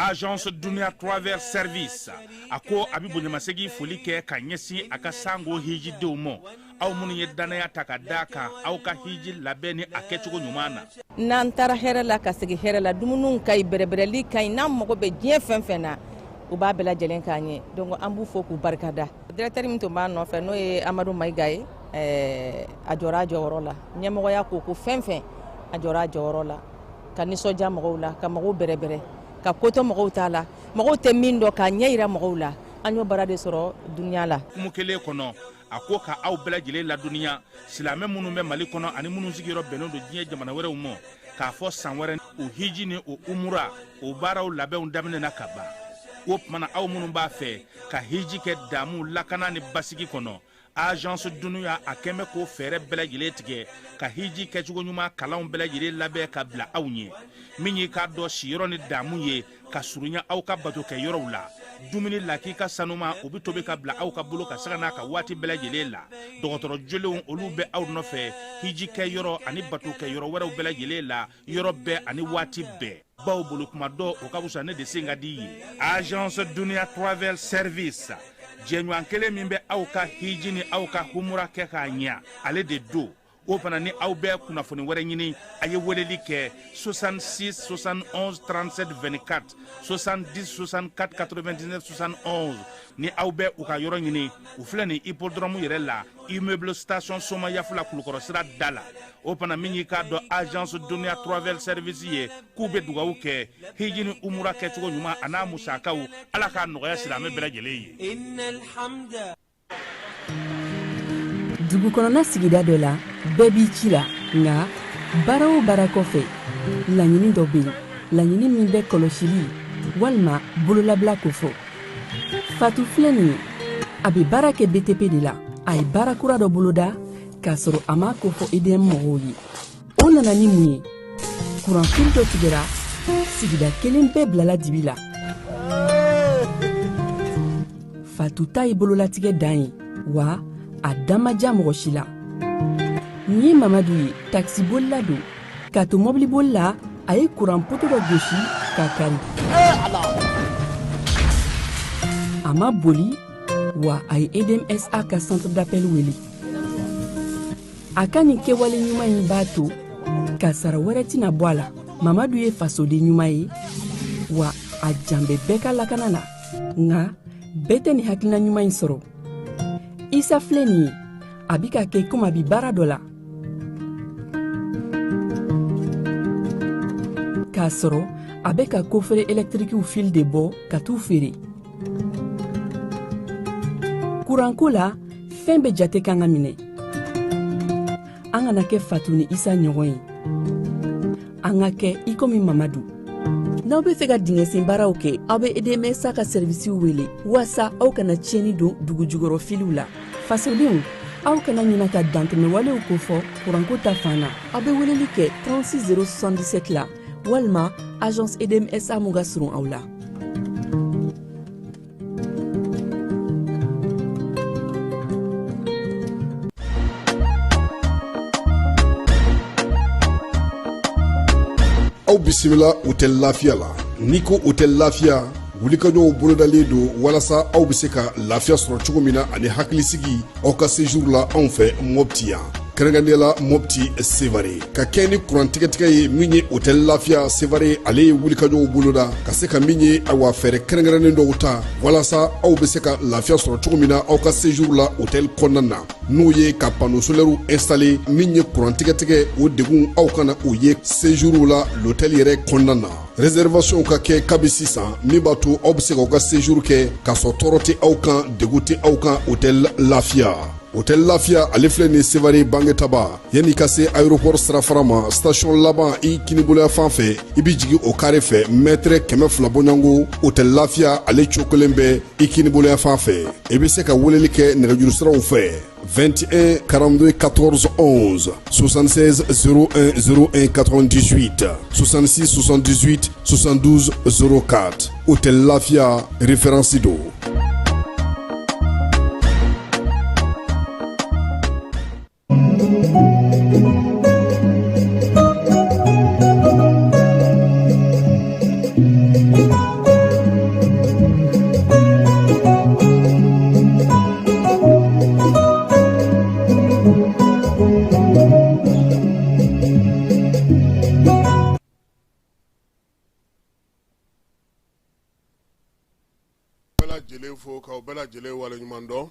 Agence Dunia Travel Service a ko a bɛ bonyamasegin foli kɛ ka ɲɛsin a ka sango hijidenw ma, aw minnu ye dannaya ta ka da kan aw ka hiji labɛn ni a kɛcogo ɲuman na. N'an taara hɛrɛ la ka segin hɛrɛ la, dumuniw ka ɲi, bɛrɛbɛrɛli ka ɲi, n'an mago bɛ diɲɛ fɛn fɛn na, u b'a bɛɛ lajɛlen k'an ye. Donc an b'u fo k'u barikada. Directeur min tun b'a nɔfɛ, n'o ye Amadu Mayiga ye, a jɔra a jɔyɔrɔ la. Ɲɛmɔgɔya ko fɛn fɛn, a jɔra a jɔyɔrɔ la, ka nisɔndiya mɔgɔw la, ka mɔgɔw bɛrɛbɛrɛ, ka kotɔ mɔgɔw t'a la, mɔgɔw tɛ min dɔn k'a ɲɛ yira mɔgɔw la. An y'o baara de sɔrɔ dunuya la. Hukumu kelen kɔnɔ, a ko ka aw bɛɛ lajɛlen ladɔnniya, silamɛ minnu bɛ Mali kɔnɔ ani minnu sigiyɔrɔ bɛnnen don diɲɛ jamana wɛrɛw ma, k'a fɔ san wɛrɛ o hiji ni o umura o baaraw labɛnw daminɛna ka ban. O tuma na, aw minnu b'a fɛ ka hiji kɛ damu, lakana ni basigi kɔnɔ, Agence Dunuya a kɛn bɛ k'o fɛɛrɛ bɛɛ lajɛlen tigɛ ka hiji kɛcogo ɲuman kalanw bɛɛ lajɛlen labɛn ka bila aw ɲɛ. Min y'i k'a dɔn siyɔrɔ ni damu ye ka surunya aw ka bato kɛ yɔrɔw la, dumuni lakika sanuma o bɛ tobi ka bila aw ka bolo ka sanga n'a ka waati bɛɛ lajɛlen la. Dɔgɔtɔrɔ jolenw olu bɛ aw nɔfɛ hiji kɛ yɔrɔ ani bato kɛ yɔrɔ wɛrɛw bɛɛ lajɛlen la, yɔrɔ bɛɛ ani waati bɛɛ, baw bolo kuma dɔ o ka fisa ne de sen ka di ye. Agence Dunia Travel Service, jɛɲɔgɔn kelen min bɛ aw ka hiji ni aw ka humura kɛ k'a ɲɛ, ale de don. O fana ni aw bɛ kunnafoni wɛrɛ ɲini, a ye weleli kɛ 66 71 37 24, 70 64 99 71. Ni aw bɛ u ka yɔrɔ ɲini, u filɛ nin hippodrome yɛrɛ la, immeuble station Somayafula, Kulukɔrɔ sira da la. O fana min y'i k'a dɔn Agence Dunia Travel Service ye, k'u bɛ dugawu kɛ hiji ni umura kɛcogo ɲuman a n'a musakaw, Ala k'a nɔgɔya silamɛ bɛɛ lajɛlen ye. Dugu kɔnɔna sigida dɔ la, bɛɛ b'i ci la, nka baara o baara kɔfɛ, laɲini dɔ bɛ yen, laɲini min bɛ kɔlɔsili walima bololabila kofɔ. Fatu filɛ nin ye, a bɛ baara kɛ BTP de la. A ye baara kura dɔ boloda k'a sɔrɔ a m'a kofɔ EDM mɔgɔw ye. O nana ni mun ye? Kuranfili dɔ tigɛra, sigida kelen bɛɛ bilala dibi la. Fatu ta ye bololatigɛ dan ye, wa a da ma diya mɔgɔ si la. Nin ye Mamadu ye, takisibolila don. K'a to mɔbiliboli la, a ye kuran poto dɔ gosi k'a kari. A ma boli, wa a ye EDMSA ka centre d'appel wele. A ka nin kɛwale ɲuman in b'a to kasara wɛrɛ tɛna bɔ a la. Mamadu ye fasoden ɲuman ye, wa a jan bɛ bɛɛ ka lakana na. Nka bɛɛ tɛ nin hakilina ɲuman in sɔrɔ. Isa filɛ nin ye, a bi ka kɛ komi a bi baara dɔ la, k'a sɔrɔ a bɛ ka kofere ɛlɛtirikiw fil de bɔ ka t'u feere. Kuranko la, fɛn bɛɛ jate kan ka minɛ. An kana kɛ Fatu ni Isa ɲɔgɔn ye, an ka kɛ i komi Mamadu. N'aw bɛ fɛ ka dingɛsen baaraw kɛ, aw bɛ EDMSA ka sɛrivisiw wele waasa aw kana tiɲɛni don dugu jukɔrɔ filiw la. Fasodenw, aw kana ɲina ka dantɛmɛwalew kofɔ kuranko ta fan na. Aw bɛ weleli kɛ 36 077 la walima agence EDMSA mun ka surun aw la. Aw bisimila Hôtel Lafiya la. N'i ko Hôtel Lafiya, wulikajɔw bolodalen don walasa aw bɛ se ka lafiya sɔrɔ cogo min na ani hakilisigi aw ka séjour la anw fɛ Mopti yan. Kɛrɛnkɛrɛnnenya la Mopti Sevare ka kɛ ni kurantigɛtigɛ ye min ye Hôtel Lafiya Sevare, ale ye wulikajɔw boloda ka se ka min ye awa fɛɛrɛ kɛrɛnkɛrɛnnen dɔw ta walasa aw bɛ se ka lafiya sɔrɔ cogo min na aw ka séjour la hôtel kɔnɔna na, n'o ye ka panneau solaire installer. Min ye kurantigɛtigɛ, o degun aw kana o ye séjour la l'hôtel yɛrɛ kɔnɔna na. Réservation ka kɛ kabi sisan, min b'a to aw bɛ se k'aw ka séjour kɛ k'a sɔrɔ tɔɔrɔ tɛ aw kan, degun tɛ aw kan. Hôtel Lafiya, Hôtel Lafiya, ale filɛ nin Sevare Bangetaba, yanni ka se aéroport sirafara ma, station laban i kiniboloya fan fɛ, i bɛ jigin o carré fɛ, mètre 200 bɔɲɔgɔnko, Hôtel Lafiya ale cokolen bɛ i kiniboloya fan fɛ. I bɛ se ka weleli kɛ nɛgɛjuru siraw fɛ: 21 42 14 11, 76 01 01 98, 66 78 72 04. Hôtel Lafia, référence do. Bɛɛ lajɛlen fo k'aw bɛɛ lajɛlen waleɲuman dɔn.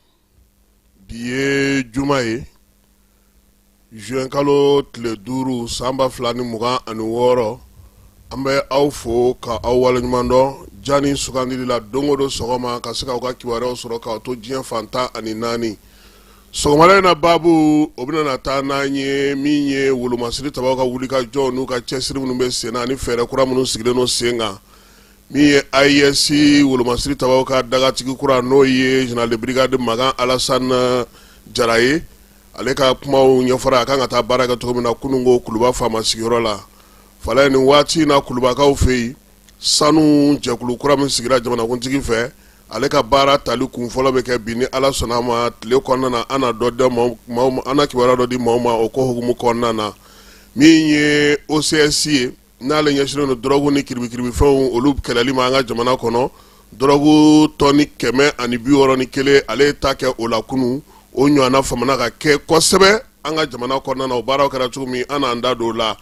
Bi ye juma ye, juin kalo tile 5, san 2026. An bɛ aw fo ka aw waleɲuman dɔn Jani sugandili la don o don sɔgɔma ka se k'aw ka kibaruyaw sɔrɔ k'aw to diɲɛ fan 14. Sɔgɔmada in na, baabu o bɛna na taa n'an ye min ye wolomasiri tabaw ka wulikajɔ n'u ka cɛsiri minnu bɛ sen na ani fɛɛrɛ kura minnu sigilen don sen kan. Min ye AES wolomasiri tabaw ka dagatigi kura, n'o ye général de brigade Makan Alassane Jara ye, ale ka kumaw ɲɛfɔra a kan ka taa baara kɛ cogo min na kunun ko Kuluba faama sigiyɔrɔ la. Fala, nin waati in na Kulubakaw fɛ yen, sanu jɛkulu kura min sigira jamanakuntigi fɛ, ale ka baara tali kun fɔlɔ bɛ kɛ bi ni Ala sɔnna a ma tile kɔnɔna na. An na dɔ an na kibaruya dɔ di maaw ma o ko hukumu kɔnɔna na. Min ye OCS ye, n'ale ɲɛsinnen don dɔrɔgu ni kiribikiribifɛnw olu kɛlɛli ma an ka jamana kɔnɔ, dɔrɔgu tɔni 161, ale ye ta kɛ o la kunun. O ɲɔgɔnna famana ka kɛ kosɛbɛ an ka jamana kɔnɔna na. O baaraw kɛra cogo min, an n'an da don o la.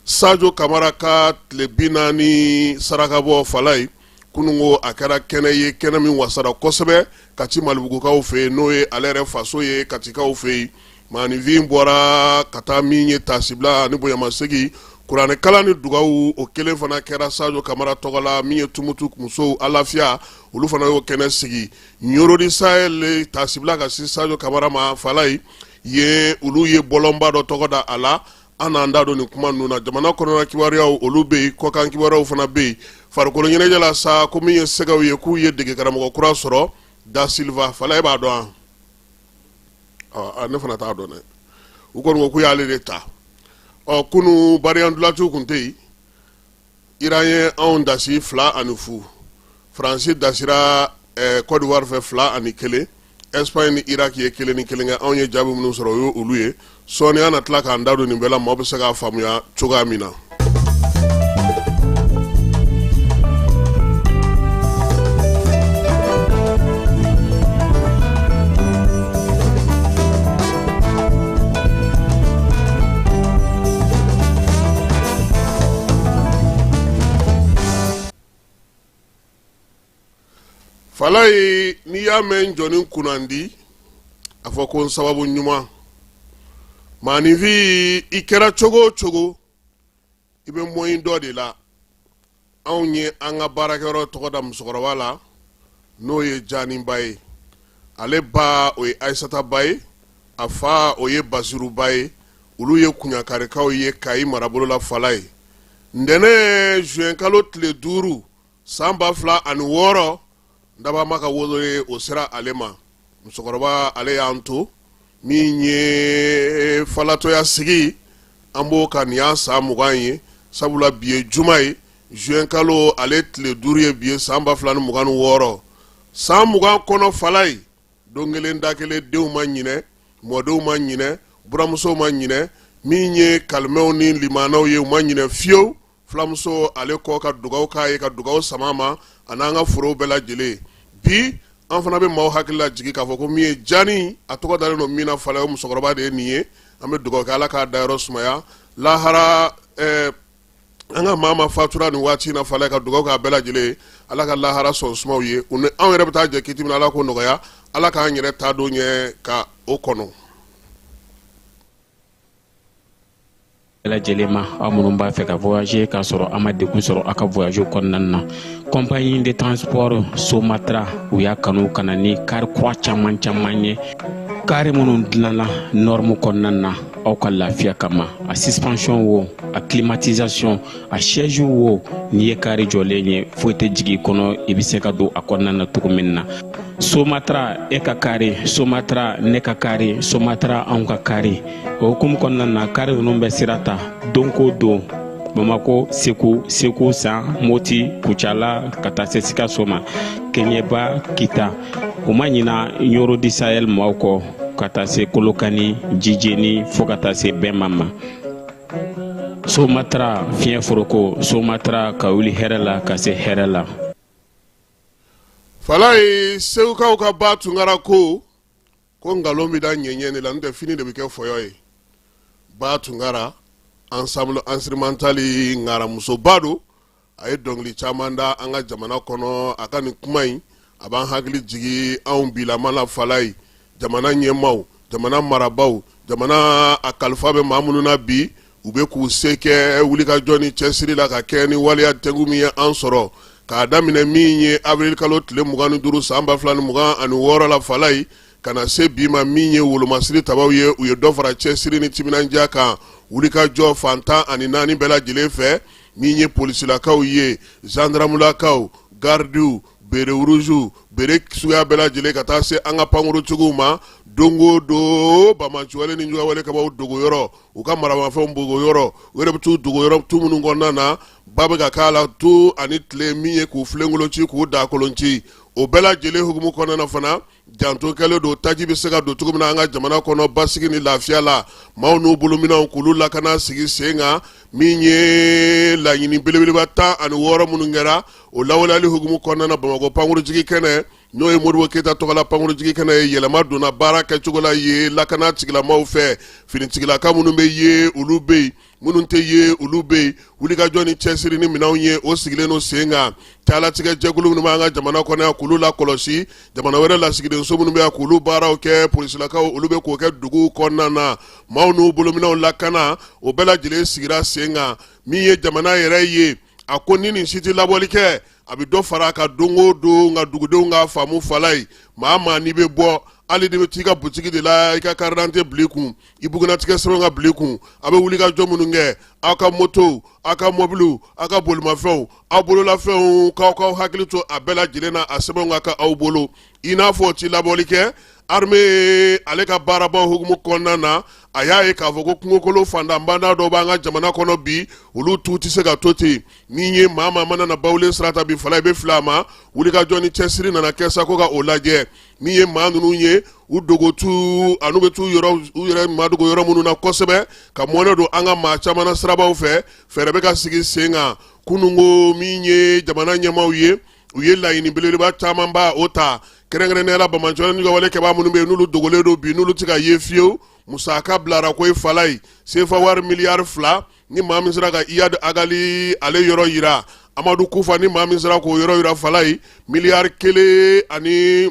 Sajo Kamara ka tile 40 sarakabɔ, Falayi, kunun ko a kɛra kɛnɛ ye, kɛnɛ min wasara kosɛbɛ Kati Malibugukaw fɛ yen, n'o ye ale yɛrɛ faso ye Katikaw fɛ yen. Maaninfin bɔra ka taa min ye tasibila ani bonyamasegin, kuranɛkalan ni dugawu, o kelen fana kɛra Sajo Kamara tɔgɔ la. Min ye Tumutu musow Alafiya, olu fana y'o kɛnɛ sigi. Ɲoro du Sahel tasibila ka se Sajo Kamara ma, Falayi ye, olu ye bɔlɔnba dɔ tɔgɔ da a la. An n'an da don nin kuma ninnu na. Jamana kɔnɔna kibaruyaw olu bɛ yen, kɔkan kibaruyaw fana bɛ yen. Farikolo ɲɛnajɛ la sa, ko min ye Sɛgɛw ye, k'u ye dege karamɔgɔ kura sɔrɔ, Da Silva. Falayi, b'a dɔn wa? Ne fana t'a dɔn dɛ. U kɔni ko k'u y'ale de ta. Ɔ kunun bariyan dulaciw tun tɛ yen. Iran ye anw dasi 2-0. Faransi dasira Côte d'Ivoire fɛ 2-1. Espagne ni Irak ye 1-1 kɛ. Anw ye jaabi minnu sɔrɔ, o ye olu ye. Sɔɔni an na tila k'an da don nin bɛɛ la, maaw bɛ se k'a faamuya cogoya min na. Falayi, n'i y'a mɛn jɔnni kunnandi, a fɔ ko n sababu ɲuman. Maaninfin, i kɛra cogo o cogo, i bɛ mɔɲi dɔ de la. Anw ye an ka baarakɛyɔrɔ tɔgɔ da musokɔrɔba la, n'o ye Janiba ye. Ale ba, o ye Ayisata ba ye, a fa, o ye Basiru ba ye. Olu ye Kuɲakarikaw ye Kayi marabolo la. Falayi, ntɛnɛn juin kalo tile 5, san 2006, Dabama ka wolo ye, o sera ale ma. Musokɔrɔba, ale y'an to min ye falatɔya sigi, an b'o ka nin y'a san 20 ye, sabula bi ye juma ye, juin kalo ale tile 5 ye bi ye, san 2026. San 20 kɔnɔ, Falayi, don kelen da kelen, denw ma ɲinɛ, mɔdenw ma ɲinɛ, buramusow ma ɲinɛ, min ye kalimɛw ni limanaw ye, u ma ɲinɛ fiyewu fulamuso ale kɔ ka dugaw k'a ye, ka dugaw sama ma, a n'an ka forow bɛɛ lajɛlen. Bi An fana bɛ maaw hakili lajigin k'a fɔ ko min ye Jani, a tɔgɔ dalen don min na Falaye, o musokɔrɔba de ye nin ye. An bɛ dugawu kɛ, Ala k'a dayɔrɔ sumaya lahara. An ka maa ma fatura nin waati in na Falaye, ka dugawu k'a bɛɛ lajɛlen ye, Ala ka lahara sɔn sumaw ye. U ni anw yɛrɛ bɛ taa jɛ kiti min na, Ala k'o nɔgɔya. Ala k'an yɛrɛ ta don ɲɛ ka o kɔnɔ. Bɛɛ lajɛlen ma, aw minnu b'a fɛ ka voyager k'a sɔrɔ a ma degun sɔrɔ aw ka voyage kɔnɔna na, compagnie de transport Somatra, u y'a kanu ka na ni kari kura caman caman ye, kari minnu dilanna norme kɔnɔna na aw ka lafiya kama. A suspension wo, a climatisation, a siège wo, n'i ye kari jɔlen ye, foyi tɛ jigin i kɔnɔ, i bɛ se ka don a kɔnɔna na cogo min na. Somatra, e ka kari Somatra, ne ka kari Somatra, anw ka kari. O hukumu kɔnɔna na, kari ninnu bɛ sira ta don ko don Bamako, Segu, Segu San, Moti, Kucala, ka taa se Sikaso ma, Kɛɲɛba, Kita. U ma ɲina Ɲɔrɔ du Sahel maaw kɔ, ka taa se Kolokani, Jijeni, fo ka taa se Bɛnma ma. Somatra, fiɲɛ foroko Somatra, ka wuli hɛrɛ la ka se hɛrɛ la. Falaye, Segukaw ka ba Tunkara ko ko nkalon bɛ da ɲɛɲɛ de la, n'o tɛ fini de bɛ kɛ fɔyɔ ye. Ba Tunkara, ensemble instrumental ŋaramusoba don, a ye dɔnkili caman da an ka jamana kɔnɔ. A ka nin kuma in, a b'an hakili jigin anw bilama la Falaye, jamana ɲɛmaaw, jamana marabaaw, jamana a kalifa bɛ maa minnu na bi, u bɛ k'u se kɛ wulikajɔ ni cɛsiri la ka kɛ ni waleya tɛnku min ye an sɔrɔ k'a daminɛ min ye avril kalo tile 25 san 2026 la Falaye, ka na se bi ma, min ye wolomasiri tabaw ye, u ye dɔ fara cɛsiri ni timinandiya kan wulikajɔ fan 14 bɛɛ lajɛlen fɛ, min ye polisilakaw ye, zandaramulakaw, garidiw, béret rouge, béret suguya bɛɛ lajɛlen, ka taa se an ka pankuruntigiw ma. Don o don, banbaanciwale ni juguyawale kɛbaaw dogoyɔrɔ, u ka maramafɛnw dogoyɔrɔ, u yɛrɛ bɛ t'u dogoyɔrɔ tu minnu kɔnɔna na, ba bɛ ka k'a la tu ani tile, min ye k'u filenkolon ci, k'u dakolon ci. O bɛɛ lajɛlen hukumu kɔnɔna na fana, janto kɛlen don taji bɛ se ka don cogo min na an ka jamana kɔnɔ basigi ni lafiya la, maaw n'u bolominɛnw k'olu lakana sigi sen kan. Min ye laɲini belebeleba 16 minnu kɛra, o lawaleyali hukumu kɔnɔna na, Bamakɔ pankurunjigi kɛnɛ, n'o ye Modibo Keyita tɔgɔla pankurunjigi kɛnɛ ye, yɛlɛma donna baara kɛcogo la ye lakana tigilamaw fɛ. Finitigilaka minnu bɛ ye, olu bɛ yen, minnu tɛ ye, olu bɛ yen. Wulikajɔ ni cɛsiri ni minɛnw ye, o sigilen don sen kan. Taalatigɛ jɛkulu minnu b'an ka jamana kɔnɔ yan, k'olu lakɔlɔsi, jamana wɛrɛ lasigidenso minnu bɛ yan, k'olu baaraw kɛ, polisilakaw, olu bɛ k'o kɛ duguw kɔnɔna na, maaw n'u bolominɛnw lakana, o bɛɛ lajɛlen sigira sen kan. Min ye jamana yɛrɛ ye, a ko ni nin si tɛ labɔli kɛ, a bɛ dɔ fara a kan don o don, nka dugudenw k'a faamu Falaye, maa maa n'i bɛ bɔ, hali n'i bɛ t'i ka butigi de la, i ka carte d'identité bil'i kun, i bugunnatigɛ sɛbɛn ka bil'i kun. A bɛ wulikajɔ minnu kɛ, aw ka motow, aw ka mɔbiliw, aw ka bolimafɛnw, aw bololafɛnw, k'aw k'aw hakili to a bɛɛ lajɛlen na, a sɛbɛnw ka kɛ aw bolo. I n'a fɔ o ti labɔli kɛ, armée ale ka baarabaw hukumu kɔnɔna na, a y'a ye k'a fɔ ko kungokolo fantanbanda dɔw b'an ka jamana kɔnɔ bi, olu tu tɛ se ka to ten. Min ye maa maa mana na bawulen sira ta bi Falaye, i bɛ fili a ma. Wulikajɔ ni cɛsiri nana kɛ sa ko ka o lajɛ. Min ye maa ninnu ye, u dogotu an'u bɛ t'u yɔrɔ u yɛrɛ madogo yɔrɔ minnu na kosɛbɛ, ka mɔnɛ don an ka maa caman na sirabaw fɛ, fɛɛrɛ bɛ ka sigi sen kan. Kununko, min ye jamana ɲɛmaaw ye, u ye laɲini belebeleba camanba o ta, kɛrɛnkɛrɛnnenya la banbaanciwale ni wale kɛbaa minnu bɛ yen, n'olu dogolen don bi, n'olu tɛ ka ye fiyewu. Musaka bilara ko ye Falaye, sefa wari miliyari 2, ni maa min sera ka Iyad Ag Ghali ale yɔrɔ yira. Amadu Kufa, ni maa min sera k'o yɔrɔ yira Falaye, miliyari 1 ani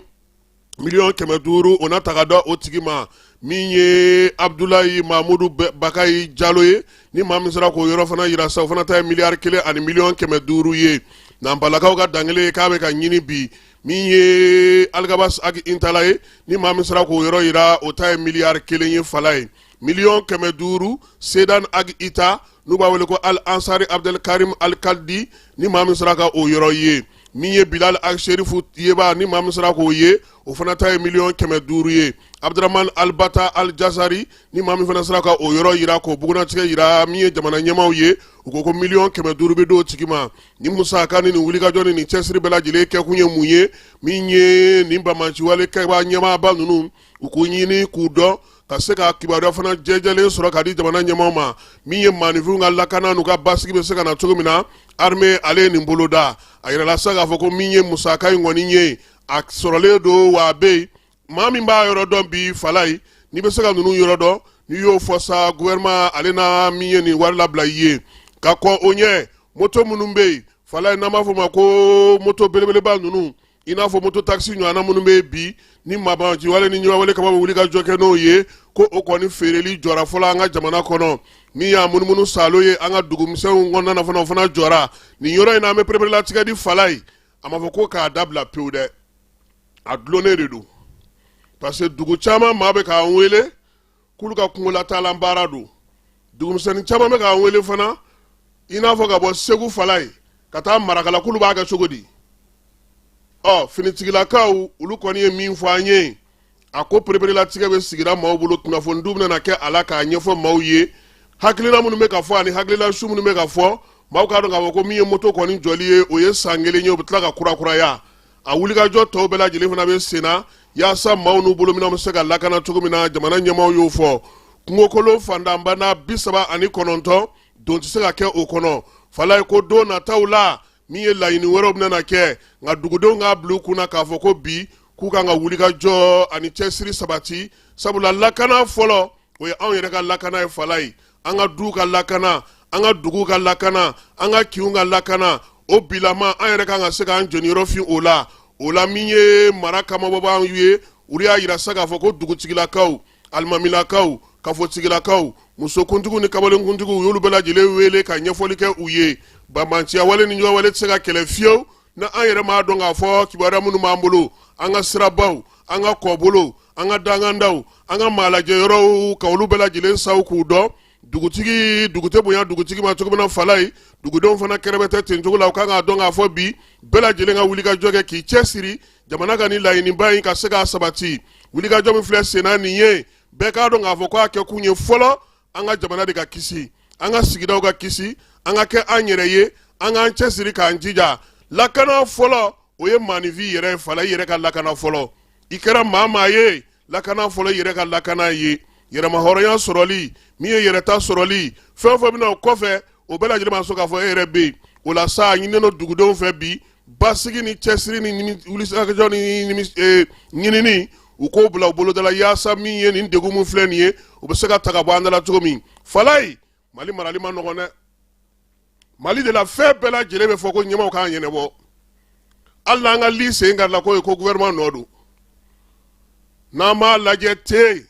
miliyɔn 500, o na ta ka da o tigi ma. Min ye Abudulayi Mamudu Bakayi Jalo ye, ni maa min sera k'o yɔrɔ fana yira sa, o fana ta ye miliyari 1 ani miliyɔn 500 ye. Nanbalakaw ka dankelen ye k'a bɛ ka ɲini bi. Min ye Alikabasi Ag Intala ye, ni maa min sera k'o yɔrɔ yira, o ta ye miliyari 1 ye Falaye, miliyɔn 500. Sedan Ag Ita, n'u b'a wele ko Al Ansari Abdel Karim Al Kaldi, ni maa min sera ka o yɔrɔ ye. Min ye Bilal Ag Sherifu yeba, ni maa min sera k'o ye, o fana ta ye miliyɔn 500 ye. Abdurahman Albata Al Jazari, ni maa min fana sera ka o yɔrɔ yira, k'o bugunnatigɛ yira, min ye jamana ɲɛmaaw ye, u ko ko miliyɔn 500 bɛ d'o tigi ma. Ni musaka ni nin wulikajɔ ni nin cɛsiri bɛɛ lajɛlen kɛkun ye mun ye? Min ye nin banbaanciwale kɛbaa ɲɛmaaba ninnu, u k'u ɲini k'u dɔn, ka se ka kibaruya fana jɛjɛlen sɔrɔ ka di jamana ɲɛmaaw ma. Min ye maaninfinw ka lakana n'u ka basigi bɛ se ka na cogo min na, armée ale ye nin boloda. A yirala sa k'a fɔ ko min ye musaka in kɔni ye. A sɔrɔlen don wa a bɛ yen. Maa min b'a yɔrɔ dɔn bi Falaye, n'i bɛ se ka ninnu yɔrɔ dɔn, n'i y'o fɔ sa, gouvernement ale na min ye nin wari labila i ye. Ka kɔn o ɲɛ, moto minnu bɛ yen Falaye, n'an b'a fɔ o ma ko moto belebeleba ninnu, i n'a fɔ moto taxi ɲɔgɔnna minnu bɛ yen bi, ni mabanciwale ni ɲɛwale kama bɛ wuli ka jɔ kɛ n'o ye, ko o kɔni feereli jɔra fɔlɔ an ka jamana kɔnɔ. Min y'a munumunu salo ye an ka dugumisɛnw kɔnɔna na fana, o fana jɔra. Nin yɔrɔ in na, an bɛ pereperelatigɛ di Falaye. A ma fɔ ko k'a dabila pewu dɛ, a dulonnen de don, parce que dugu caman maa bɛ k'an wele k'olu ka kungolataalan baara don. Dugumisɛnnin caman bɛ k'an wele fana, i n'a fɔ ka bɔ Segu Falaye ka taa Marakala, k'olu b'a kɛ cogo di? Ɔ, finitigilakaw olu kɔni ye min fɔ an ye, a ko pereperelatigɛ bɛ sigira maaw bolo, kunnafonidiw bɛna kɛ a la k'a ɲɛfɔ maaw ye. Hakilina minnu bɛ ka fɔ ani hakilina su minnu bɛ ka fɔ, maaw k'a dɔn k'a fɔ ko min ye moto kɔni jɔli ye, o ye san kelen ye, o bɛ tila ka kurakuraya. A wulikajɔ tɔw bɛɛ lajɛlen fana bɛ sen na yaasa maaw n'u bolominɛnw bɛ se ka lakana cogo min na. Jamana ɲɛmaaw y'o fɔ. Kungokolon fantanbana 39, don tɛ se ka kɛ o kɔnɔ Falaye. Ko don nataw la, min ye laɲini wɛrɛw bɛna kɛ, nka dugudenw k'a bila u kunna k'a fɔ ko bi k'u kan ka wulikajɔ ani cɛsiri sabati, sabula lakana fɔlɔ, o ye anw yɛrɛ ka lakana ye Falaye. An ka duw ka lakana, an ka duguw ka lakana, an ka kinw ka lakana, o bilama an yɛrɛ kan ka se k'an jɔniyɔrɔ fin o la. O la, min ye mara kamabɔbaaw ye, olu y'a yira sa k'a fɔ ko dugutigilakaw, alimamilakaw, kafotigilakaw, musokuntigiw ni kamalenkuntigiw, u y'olu bɛɛ lajɛlen wele ka ɲɛfɔli kɛ u ye. Banbanciya wale ni ɲɔgɔn wale tɛ se ka kɛlɛ fiyewu ni an yɛrɛ m'a dɔn k'a fɔ kibaruya minnu b'an bolo, an ka sirabaw, an ka kɔbolow, an ka dangandaw, an ka maalajɛ yɔrɔw, ka olu bɛɛ lajɛlen saw k'u dɔn. Dugutigi, dugu tɛ bonya dugutigi ma cogo min na Falaye, dugudenw fana kɛrɛfɛ tɛ ten cogo la. U kan k'a dɔn k'a fɔ bi bɛɛ lajɛlen ka wulikajɔ kɛ k'i cɛsiri jamana ka nin laɲiniba in ka se k'a sabati. Wulikajɔ min filɛ senna nin ye, bɛɛ k'a dɔn k'a fɔ k'a kɛ kun ye fɔlɔ an ka jamana de ka kisi, an ka sigidaw ka kisi, an ka kɛ an yɛrɛ ye, an k'an cɛsiri k'an jija. Lakana fɔlɔ, o ye maaninfin yɛrɛ ye Falaye, i yɛrɛ ka lakana fɔlɔ. I kɛra maa maa ye, lakana fɔlɔ, i yɛrɛ ka lakana ye yɛrɛmahɔrɔnya sɔrɔli, min ye yɛrɛta sɔrɔli, fɛn o fɛn bɛna o kɔfɛ, o bɛɛ lajɛlen b'a sɔrɔ k'a fɔ e yɛrɛ bɛ yen. O la sa, a ɲininen don dugudenw fɛ bi, basigi ni cɛsiri ni wulikajɔ ni ɲinini, u k'o bila u boloda la, yaasa min ye nin degun min filɛ nin ye, u bɛ se ka ta ka bɔ an da la cogo min. Falaye, Mali marali ma nɔgɔn dɛ. Mali de la, fɛn bɛɛ lajɛlen bɛ fɔ ko ɲɛmaaw k'a ɲɛnabɔ. Hali n'an ka li sen karila, k'o ye ko gouvernement nɔ don. N'an m'a lajɛ ten,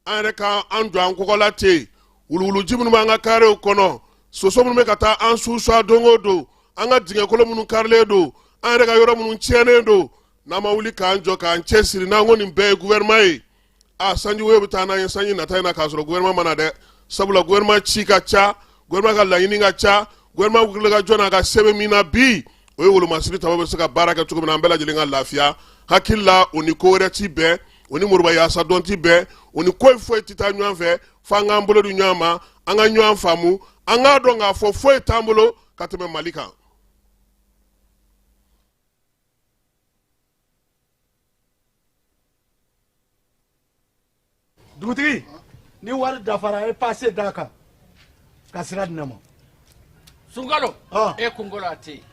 an yɛrɛ ka an jɔ an kɔgɔ la ten. Wuluwuluji minnu b'an ka karew kɔnɔ, soso minnu bɛ ka taa an susuwa don o don, an ka dingɛkolo minnu karilen don, an yɛrɛ ka yɔrɔ minnu tiɲɛnen don, n'an ma wuli k'an jɔ k'an cɛsiri, n'an ko nin bɛɛ ye gouvernement ye, a sanji woyo bɛ taa n'an ye sanji nata in na, k'a sɔrɔ gouvernement ma na dɛ. Sabula gouvernement ci ka ca, gouvernement ka laɲini ka ca, gouvernement wuli ka jɔ n'a ka sɛbɛn min na bi, o ye wolomasiri tama bɛ se ka baara kɛ cogo min na, an bɛɛ lajɛlen ka lafiya hakili la. O ni ko wɛrɛ ti bɛn, o ni moriba yaasa dɔn ti bɛn, o ni ko foyi ti taa ɲɔgɔn fɛ. F'an k'an bolo di ɲɔgɔn ma, an ka ɲɔgɔn faamu, an k'a dɔn k'a fɔ foyi t'an bolo ka tɛmɛ Mali kan. Dugutigi, ni wari dafara, e pase d'a kan ka sira di ne ma. Sunkalo, e kunkolo a tɛ yen.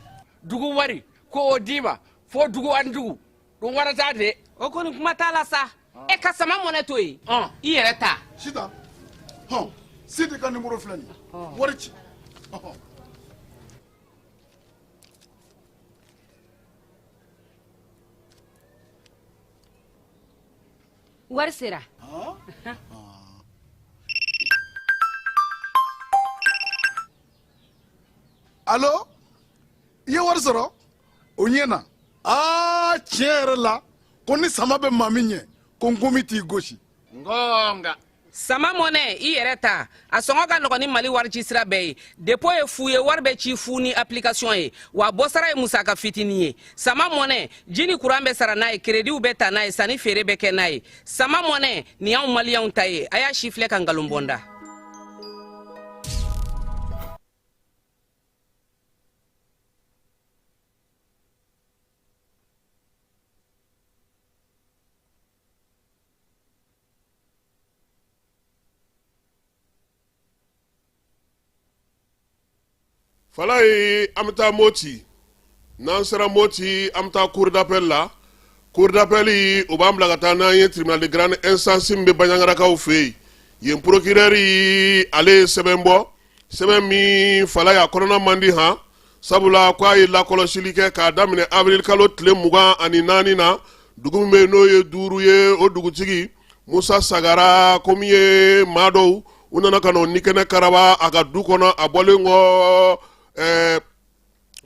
Dugu wari ko o d'i ma fo dugu ani dugu ɗum warata de. O kɔni, kuma t'a la sa. E ka sama mɔnɛ to yen, i yɛrɛ ta. Sitan, hɔn, Sidi ka nimoro filɛ nin ye, wari ci. Wari sera. Alo, i ye wari sɔrɔ, o ɲɛ na. Aa, tiɲɛ yɛrɛ la, ko ni sama bɛ maa min ɲɛ, ko nkomi t'i gosi. Ngonga. Sama mɔnɛ, i yɛrɛ ta, a sɔngɔ ka nɔgɔn ni Mali wari ci sira bɛɛ ye. Dépôt ye fu ye, wari bɛ ci fu ni application ye, wa bɔsara ye musaka fitinin ye. Sama mɔnɛ, ji ni kuran bɛ sara n'a ye, créditw bɛ ta n'a ye, sanni feere bɛ kɛ n'a ye. Sama mɔnɛ nin y'anw maliyɛnw ta ye. A y'a si filɛ ka nkalon bɔ n da. Falaye, an bɛ taa Moti. N'an sera Moti, an bɛ taa cour d'appel la. Cour d'appel o b'an bila ka taa n'an ye tribunal de grande instance min bɛ Bandiagarakaw fɛ yen. Yen procureur ale ye sɛbɛn bɔ, sɛbɛn min fala a kɔnɔna man di han, sabula ko a ye lakɔlɔsili kɛ k'a daminɛ avril kalo tile 24 na, dugu min bɛ yen n'o ye Duuru ye, o dugutigi Musa Sagara, ko min ye maa dɔw u nana ka na o nikɛnɛ karaba a ka du kɔnɔ a bɔlen kɔ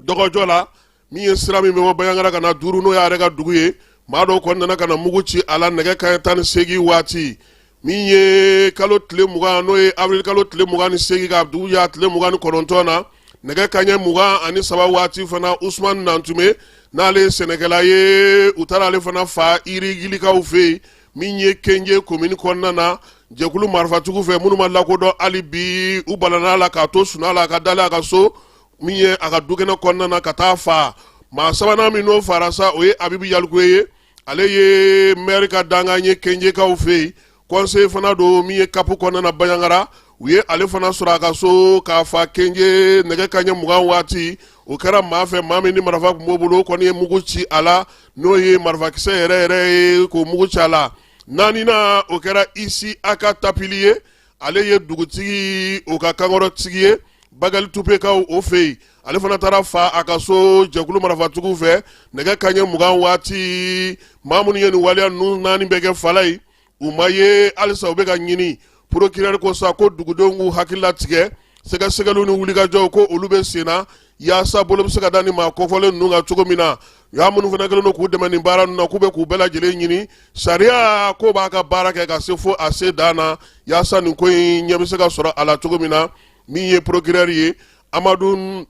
dɔgɔjɔ la, min ye sira min bɛ bɔ Bandiagara ka na Duuru, n'o y'a yɛrɛ ka dugu ye. Maa dɔw kɔni nana ka na mugu ci a la nɛgɛ kanɲɛ 18 waati. Min ye kalo tile 20, n'o ye avril kalo tile 28 ka dugu jɛ tile 29 na, nɛgɛ kanɲɛ 23 waati fana, Usman Nantume, n'ale ye sɛnɛkɛla ye, u taara ale fana fa Irigilikaw fɛ yen, min ye Kenje komini kɔnɔna na, jɛkulu marifatigiw fɛ minnu ma lakodɔn hali bi. U balana a la k'a to sunɔgɔ la a ka dalen a ka so, min ye a ka dukɛnɛ kɔnɔna na, ka taa fa. Maa sabanan min n'o fara sa, o ye Abibu Yalikuye ye. Ale ye mɛri ka dankan ye Kenjekaw fɛ yen, conseiller fana don min ye CAP kɔnɔna na Bandiagara. U ye ale fana sɔrɔ a ka so k'a fa Kenje nɛgɛ kanɲɛ 20 waati. O kɛra maa fɛ, maa min ni marifa tun b'o bolo, o kɔni ye mugu ci a la, n'o ye marifakisɛ yɛrɛ yɛrɛ ye, k'o mugu ci a la. Naaninan, o kɛra Isi Aka Tapili ye. Ale ye dugutigi o ka kankɔrɔtigi ye Bagali Tupekaw o fɛ yen. Ale fana taara fa a ka so jɛkulu marifatigiw fɛ nɛgɛ kanɲɛ 20 waati. Maa minnu ye nin waleya ninnu naani bɛɛ kɛ fala ye, u ma ye halisa, u bɛ ka ɲini. Procureur ko sa ko dugudenw k'u hakili latigɛ, sɛgɛsɛgɛliw ni wulikajɔw ko olu bɛ sen na yaasa bolo bɛ se ka da ni maa kofɔlen ninnu kan cogo min na. Maa minnu fana kɛlen don k'u dɛmɛ nin baara ninnu na, k'u bɛ k'u bɛɛ lajɛlen ɲini. Sariya ko b'a ka baara kɛ ka se fo a se dan na yaasa nin ko in ɲɛ bɛ se ka sɔrɔ a la cogo min na. Min ye procureur ye, Amadu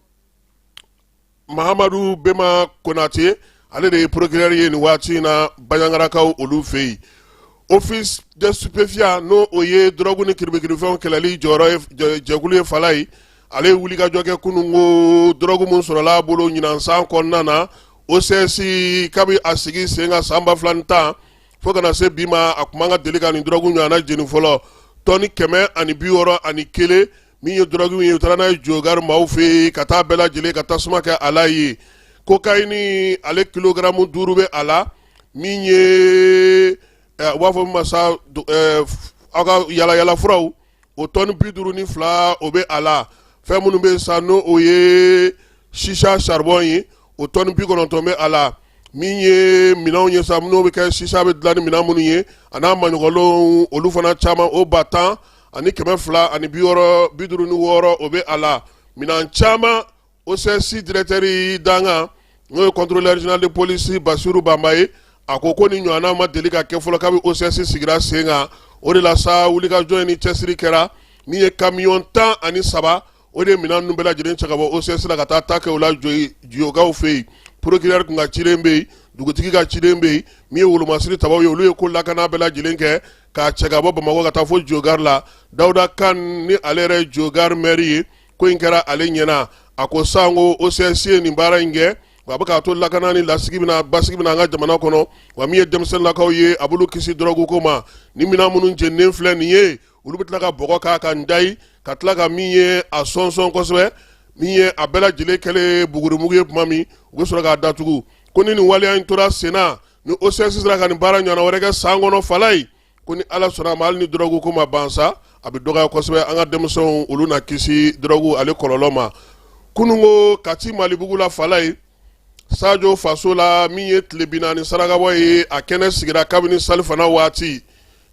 Mahamadu Bema Konate, ale de ye procureur ye nin waati in na Bandiagarakaw olu fɛ yen. Office des stupéfiants, n'o o ye dɔrɔgu ni kiribikirifɛnw kɛlɛli jɔyɔrɔ ye, jɛkulu ye fala ye, ale ye wulikajɔ kɛ kunun ko dɔrɔgu min sɔrɔla a bolo ɲinan san kɔnɔna na, OCS kabi a sigi sen kan san 2010 fo ka na se bi ma, a tun man ka deli ka nin dɔrɔgu ɲɔgɔnna jeni fɔlɔ, tɔni 161 min ye dɔrɔgu ye. U taara n'a ye Jogari maaw fɛ yen ka taa bɛɛ lajɛlen ka tasuma kɛ a la yen. Kokayini, ale kilogaramu 5 bɛ a la. Min ye u b'a fɔ min ma sa aw ka yalayala furaw, o tɔni 52, o bɛ a la. Fɛn minnu bɛ sa, n'o o ye sisa charbon ye, o tɔni 90 bɛ a la. Min ye minɛnw ye sa, n'o bɛ kɛ sisa bɛ dilan ni minɛn minnu ye, a n'a maɲɔgɔnlenw, olu fana caman, o 10,256, o bɛ a la. Minɛn caman. OCS directeur dankan, n'o ye contrôleur général de police Basiru Banba ye, a ko ko nin ɲɔgɔnna ma deli ka kɛ fɔlɔ kabi OCS sigira sen kan. O de la sa, wulikajɔ in ni cɛsiri kɛra. Min ye camion 13, o de ye minɛn ninnu bɛɛ lajɛlen cɛ ka bɔ OCS la ka taa ta kɛ u la Jokaw fɛ yen. Procureur kun ka ciden bɛ yen, dugutigi ka ciden bɛ yen, min ye wolomasiri tabaw ye, olu ye ko lakana bɛɛ lajɛlen kɛ k'a cɛ ka bɔ Bamakɔ ka taa fo Jogari la. Dawuda Kan ni ale yɛrɛ ye Jogari maire ye, ko in kɛra ale ɲɛna. A ko sanko OCS ye nin baara in kɛ, wa a bɛ k'a to lakana ni lasigi bɛna basigi bɛna an ka jamana kɔnɔ, wa min ye denmisɛnninlakaw ye, a b'olu kisi dɔrɔgu ko ma. Ni minɛn minnu jeninen filɛ nin ye, olu bɛ tila ka bɔgɔ k'a kan dayi, ka tila ka min ye a sɔnsɔn kosɛbɛ, min ye a bɛɛ lajɛlen kɛlen bugurimugu ye tuma min, u bɛ sɔrɔ k'a datugu. Ko ni nin waleya in tora senna, ni OCS sera ka nin baara ɲɔgɔnna wɛrɛ kɛ san kɔnɔ fala ye, ko ni Ala sɔnna a ma, hali ni dɔrɔgu ko ma ban sa, a bɛ dɔgɔya kosɛbɛ, an ka denmisɛnw olu na kisi dɔrɔgu ale kɔlɔlɔ ma. Kununko Kati Malibugu la fala ye, Sajo faso la, min ye tile 40 sarakabɔ ye, a kɛnɛ sigira kabini salifana waati.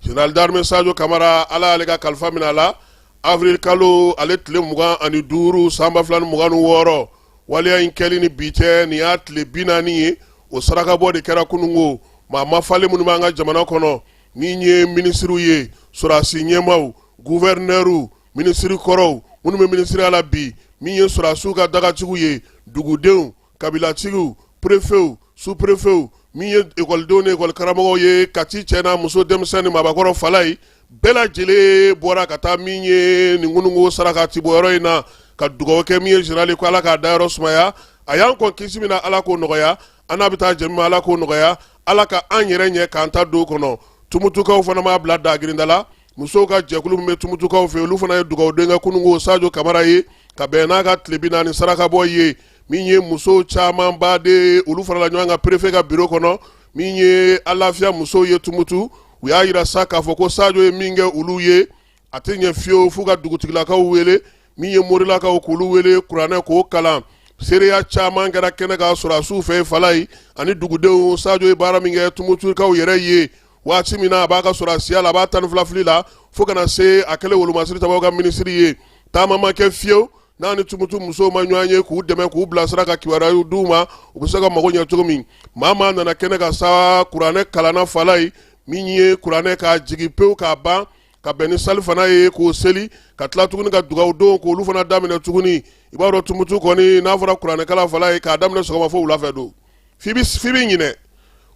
Général d'armée Sajo Kamara, Ala y'ale ka kalifa minɛ a la avril kalo ale tile 25 san 2026. Waleya in kɛli ni bi cɛ, nin y'a tile 40 ye. O sarakabɔ de kɛra kununko. Maa mafalen minnu b'an ka jamana kɔnɔ, min ye minisiriw ye, sɔrɔdasi ɲɛmaaw, guvɛrinɛriw, minisiri kɔrɔw, minnu bɛ minisiriya la bi, min ye sɔrɔdasiw ka dagatigiw ye, dugudenw, kabilatigiw, perefew, superefew, min ye ekɔlidenw ni ekɔli karamɔgɔw ye, Kati cɛ n'a muso, denmisɛn ni maabakɔrɔ fala ye, bɛɛ lajɛlen bɔra ka taa min ye nin kununko sarakatibɔyɔrɔ in na ka dugawu kɛ min ye général ko Ala k'a dayɔrɔ sumaya. A y'an kɔn kisi min na, Ala k'o nɔgɔya. An n'a bɛ taa jɛ min ma, Ala k'o nɔgɔya. Ala ka an yɛrɛ ɲɛ k'an ta don kɔnɔ. Tumutukaw fana m'a bila dagirinda la. Musow ka jɛkulu min bɛ Tumutukaw fɛ, olu fana ye dugawuden kɛ kununko Sajo Kamara ye ka bɛn n'a ka tile 40 sarakabɔ ye. Min ye musow camanba de, olu farala ɲɔgɔn kan perefe ka biro kɔnɔ. Min ye Alafiya musow ye Tumutu, u y'a yira sa k'a fɔ ko Sajo ye min kɛ olu ye, a tɛ ɲɛ fiyewu f'u ka dugutigilakaw wele, min ye morilakaw k'olu wele kuranɛ k'o kalan. Seereya caman kɛra kɛnɛ kan sɔrɔdasiw fɛ Falayi ani dugudenw. Sajo ye baara min kɛ Tumutukaw yɛrɛ ye waati min na a b'a ka sɔrɔdasiya la, a b'a 12 fili la, fo ka na se a kɛlen wolomasiri tabaw ka minisiri ye, taama ma kɛ fiyewu n'a ni Tumutu musow ma ɲɔgɔn ye k'u dɛmɛ, k'u bilasira, ka kibaruyaw d'u ma u bɛ se ka mago ɲɛ cogo min. Maa maa nana kɛnɛ kan sa, kuranɛ kalanna Falayi, min ye kuranɛ k'a jigin pewu k'a ban ka bɛn ni salifana ye k'o seli, ka tila tuguni ka dugawu don k'olu fana daminɛ tuguni. I b'a dɔn Tumutu kɔni, n'a fɔra kuranɛkalan Falayi, k'a daminɛ sɔgɔma fo wula fɛ don, f'i bɛ ɲinɛ.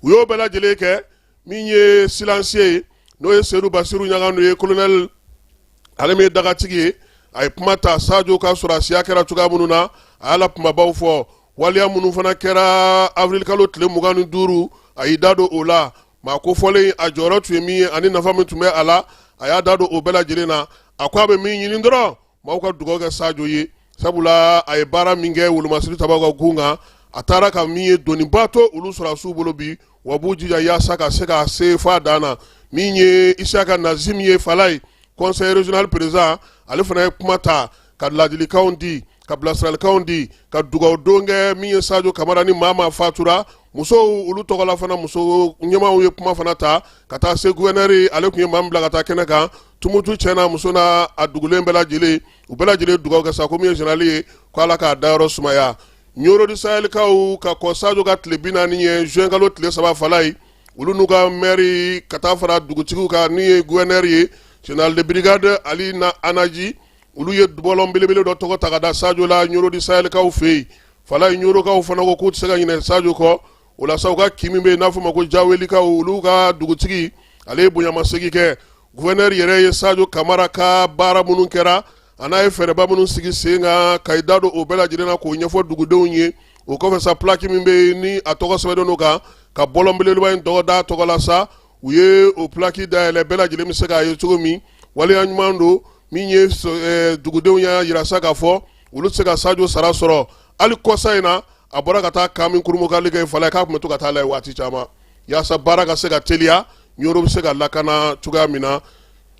U y'o bɛɛ lajɛlen kɛ. Min ye silencieux ye, n'o ye Sedu Basiru Ɲagando ye, colonel, ale min ye dagatigi ye, a ye kuma ta Sajo ka sɔrɔdasiya kɛra cogoya minnu na, a y'a la kumabaw fɔ. Waleya minnu fana kɛra avril kalo tile 25, a y'i da don o la. Maa kofɔlen, a jɔyɔrɔ tun ye min ye ani nafa min tun bɛ a la, a y'a da don o bɛɛ lajɛlen na. A ko a bɛ min ɲini dɔrɔn, maaw ka dugawu kɛ Sajo ye, sabula a ye baara min kɛ wolomasiri tabaw ka gun kan, a taara ka min ye doniba to olu sɔrɔdasiw bolo bi, wa b'u jija yaasa ka se ka se f'a dan na. Min ye Isiyaka Nazim ye Falayi, conseil régional président, ale fana ye kuma ta ka ladilikanw di, ka bilasiralikanw di, ka dugawu don kɛ min ye Sajo Kamara ni maa maa fatura musow olu tɔgɔ la. Fana muso ɲɛmaaw ye kuma fana ta ka taa se gouverneur, ale tun ye maa min bila ka taa kɛnɛ kan. Tumutu cɛ n'a muso n'a a dugulen bɛɛ lajɛlen, u bɛɛ lajɛlen dugawu kɛ sa ko min ye général ye, ko Ala k'a dayɔrɔ sumaya. Ɲoro du Sahelikaw ka kɔn Sajo ka tile 40 ye, juin kalo tile 3 Falayi, olu n'u ka maire ka taa fara dugutigiw kan, min ye gouverneur ye, général de brigade Ali na Anaji, olu ye bɔlɔn belebele dɔ tɔgɔ ta ka da Sajo la Ɲoro du Sahelikaw fɛ yen. Falayi, Ɲorokaw fana ko k'u tɛ se ka ɲinɛ Sajo kɔ. O la sa, u ka kin min bɛ yen n'a fɔ ma ko Jawelikaw, olu ka dugutigi, ale ye bonyamasegin kɛ. Gouverneur yɛrɛ ye Sajo Kamara ka baara minnu kɛra, a n'a ye fɛɛrɛba minnu sigi sen kan, ka i da don o bɛɛ lajɛlen na k'o ɲɛfɔ dugudenw ye. O kɔfɛ sa, plaque min bɛ yen ni a tɔgɔ sɛbɛnnen don kan ka bɔlɔn belebeleba in tɔgɔ da tɔgɔ la sa, u ye o plaque dayɛlɛ, bɛɛ lajɛlen bɛ se k'a ye cogo min. Waleya ɲuman don. Min ye dugudenw y'a jira sa k'a fɔ olu tɛ se ka Sajo sara sɔrɔ. Hali kɔsa in na, a bɔra ka taa camp min kurunbonkari kɛ Falayi, k'a tun bɛ to ka taa la waati caman yaasa baara ka se ka teliya, Ɲoro bɛ se ka lakana cogoya min na.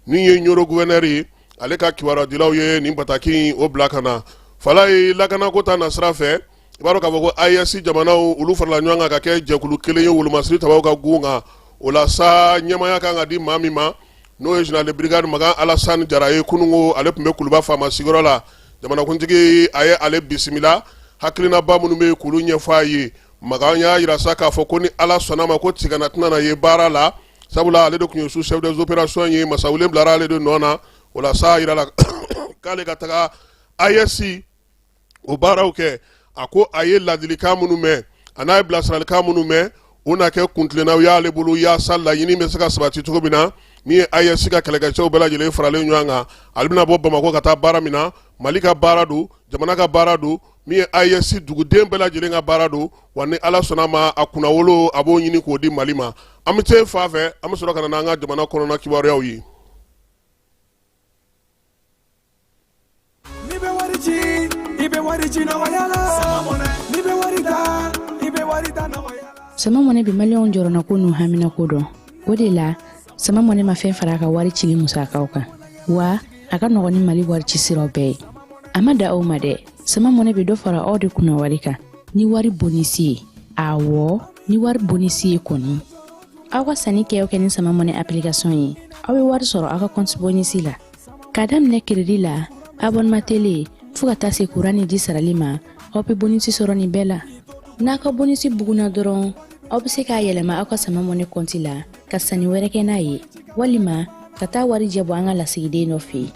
Min ye Ɲoro gouverneur ye, ale ka kibarudilaw ye nin bataki in o bila ka na. Falayi, lakanako ta nasira fɛ, i b'a dɔn k'a fɔ ko AES jamanaw, olu farala ɲɔgɔn kan ka kɛ jɛkulu kelen ye wolomasiri tabaw ka gun kan. O la sa, ɲɛmaaya kan ka di maa min ma, n'o ye général de brigade Makan Alassane Jara ye, kununko ale tun bɛ Kuluba faama sigiyɔrɔ la. Jamanakuntigi a ye ale bisimila, hakilinaba minnu bɛ yen k'olu ɲɛfɔ a ye. Makan y'a jira sa k'a fɔ ko ni Ala sɔnna ma, ko tigana tɛna na ye baara la, sabula ale de tun ye sous chef des opérations ye, Masawule bilara ale de nɔ na. O la sa, a yirala k'ale ka taga AES o baaraw kɛ. A ko a ye ladilikan minnu mɛn, a n'a ye bilasiralikan minnu mɛn, o na kɛ kuntilennaw y'ale bolo yaasa laɲini bɛ se ka sabati cogo min na. Min ye AES ka kɛlɛkɛcɛw bɛɛ lajɛlen faralen ɲɔgɔn kan, ale bɛna bɔ Bamakɔ ka taa baara min na, Mali ka baara don, jamana ka baara don, min ye AES duguden bɛɛ lajɛlen ka baara don. Wa ni Ala sɔnna ma, a kunnawolo a b'o ɲini k'o di Mali ma. An bɛ se fan fɛ, an bɛ sɔrɔ ka na n'an ka jamana kɔnɔna kibaruyaw ye. N'i bɛ wari ci, i bɛ wari ci nɔgɔya la. N'i bɛ wari ta, i bɛ wari ta nɔgɔya la. Sama Mɔnɛ bɛ maliyɛnw jɔrɔnako n'u haminako dɔn. O de la, Sama Mɔnɛ ma fɛn fara a ka wari cili musakaw kan, wa a ka nɔgɔn ni Mali wari ci siraw bɛɛ ye. A ma da o ma dɛ, Sama Mɔnɛ bɛ dɔ fara aw de kunna wari kan ni wari bonisi ye. Awɔ, ni wari bonisi ye kɔni. Aw ka sanni kɛ o kɛ ni Sama Mɔnɛ application ye, aw bɛ wari sɔrɔ aw ka compte bonisi la. K'a daminɛ crédit la, abonnement télé, fo ka taa se kuran ni ji sarali ma, aw bɛ bonisi sɔrɔ nin bɛɛ la. N'a ka bonisi bugunna dɔrɔn, aw bɛ se k'a yɛlɛma aw ka Sama Mɔnɛ kɔnti la ka sanni wɛrɛ kɛ n'a ye, walima ka taa warijɛ bɔ an ka lasigiden dɔ fɛ yen.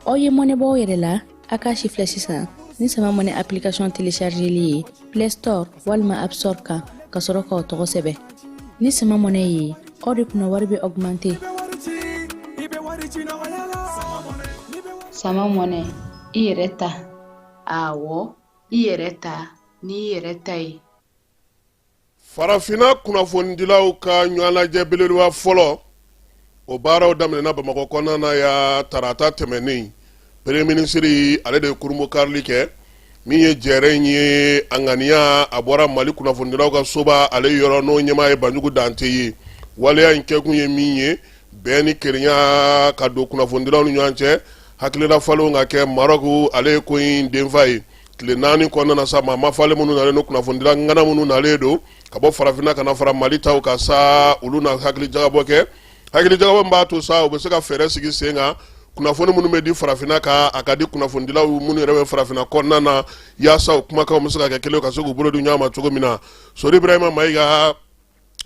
Aw ye mɔnɛ bɔ aw yɛrɛ la, a k'a si filɛ sisan ni Sama Mɔnɛ application téléchargeli ye Play Store walima App Store kan, ka sɔrɔ k'aw tɔgɔ sɛbɛn. Ni Sama Mɔnɛ ye, aw de kunna wari bɛ augmenter. Sama Mɔnɛ, i yɛrɛ ta. Awɔ, i yɛrɛ ta n'i yɛrɛ ta ye. Farafinna kunnafonidilaw ka ɲɔgɔnlajɛ belebeleba fɔlɔ, o baaraw daminɛna Bamakɔ kɔnɔna na ya tarata tɛmɛnen. Premier minisiri, ale de ye kurunbonkarili kɛ. Min ye jɛrɛ in ye, a ŋaniya a bɔra Mali kunnafonidilaw ka soba ale yɔrɔ, n'o ɲɛmaa ye Banjugu Dante ye. Waleya in kɛkun ye min ye, bɛn ni kelenya ka don kunnafonidilaw ni ɲɔgɔn cɛ, hakilila falenw ka kɛ. Maroc ale ye ko in denfa ye. Tile 4 kɔnɔna na sa, maa mafalen minnu nalen don, kunnafonidila ŋana minnu nalen don ka bɔ farafinna ka na fara Mali taw kan sa, olu na hakili jagabɔ kɛ, hakili jagabɔ min b'a to sa u bɛ se ka fɛɛrɛ sigi sen kan, kunnafoni minnu bɛ di farafinna kan, a ka di kunnafonidilaw minnu yɛrɛ bɛ farafinna kɔnɔna na, yaasa u kumakanw bɛ se ka kɛ kelen, ka se k'u bolo di ɲɔgɔn ma cogo min na. Sori Ibrahima Mayiga,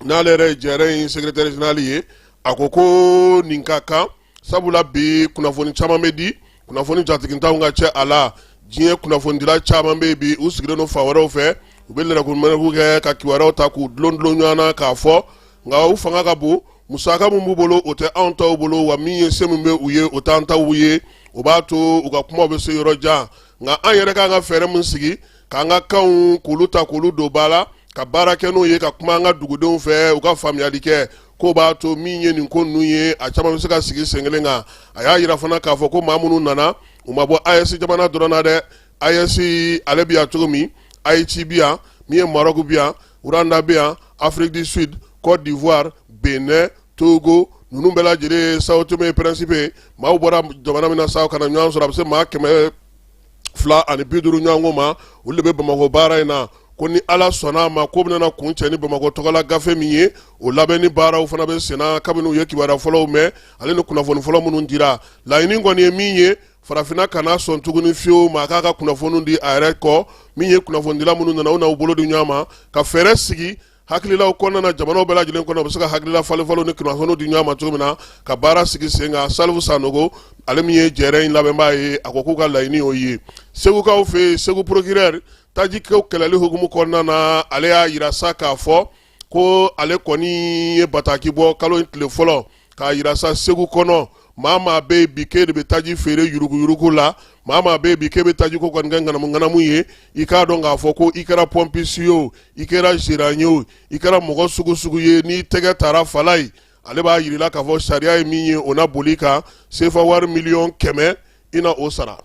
n'ale yɛrɛ ye jɛrɛ in secrétaire général ye, a ko ko nin ka kan, sabula bi kunnafoni caman bɛ di, kunnafoni jatigintanw ka ca a la. Diɲɛ kunnafonidila caman bɛ bi, u sigilen don fan wɛrɛw fɛ, u bɛ lɛrɛkumɛrɛku kɛ ka kibaruyaw ta k'u dulon dulon ɲɔgɔn na k'a fɔ, nka u fanga ka bon, musaka min b'u bolo o tɛ anw taw bolo, wa min ye se min bɛ u ye o t'an taw ye. O b'a to u ka kumaw bɛ se yɔrɔ jan. Nka an yɛrɛ k'an ka fɛɛrɛ min sigi k'an ka kanw k'olu ta k'olu don ba la, ka baara kɛ n'o ye, ka kuma an ka dugudenw fɛ, u ka faamuyali kɛ, k'o b'a to min ye nin ko ninnu ye, a caman bɛ se ka sigi sen kelen kan. A y'a jira fana k'a fɔ ko maa minnu nana, u ma bɔ AES jamana dɔrɔn na dɛ. AES ale bɛ yan cogo min, Haïti bɛ yan, min ye Maroc bɛ yan, Rwanda bɛ yan, Afrique du Sud, Côte d'Ivoire, Benin, Togo, ninnu bɛɛ lajɛlen, Sao Tomé et Principe. Maaw bɔra jamana min na sa ka na ɲɔgɔn sɔrɔ, a bɛ se maa 250 ɲɔgɔn ma. Olu de bɛ Bamakɔ baara in na. Ko ni Ala sɔnna a ma, ko bɛna kuncɛ ni Bamakɔ tɔgɔla gafe min ye, o labɛnni baaraw fana bɛ senna kabini u ye kibaruya fɔlɔw mɛn ale ni kunnafoni fɔlɔ minnu dira. Laɲini kɔni ye min ye, farafinna kana sɔn tuguni fiyewu maa k'a ka kunnafoni di a yɛrɛ kɔ. Min ye kunnafonidila minnu nana, u n'u bolo di ɲɔgɔn ma ka fɛɛrɛ sigi hakililaw kɔnɔna na, jamanaw bɛɛ lajɛlen kɔnɔ, u bɛ se ka hakilila falenfalenw ni kunnafoniw di ɲɔgɔn ma cogo min na, ka baara sigi sen kan. Salifu Sanogo, ale min ye jɛrɛ in labɛnbaa ye, a ko k'u ka laɲini y'o ye. Segukaw fɛ yen, Segu procureur, tajiko kɛlɛli hukumu kɔnɔna na, ale y'a jira sa k'a fɔ ko ale kɔni ye bataki bɔ kalo in tile fɔlɔ k'a jira sa, Segu kɔnɔ, maa maa bɛ yen bi k'e de bɛ taji feere yuruguyurugu la, maa maa bɛ yen bi k'e bɛ taji ko kɔni kɛ ŋanamu ŋanamu ye, i k'a dɔn k'a fɔ ko i kɛra pɔnpisi ye o, i kɛra gérant ye o, i kɛra mɔgɔ sugu sugu ye, n'i tɛgɛ tara fala ye, ale b'a jira i la k'a fɔ sariya ye min ye, o na boli kan. Sefa wari 100 000 000, i na o sara.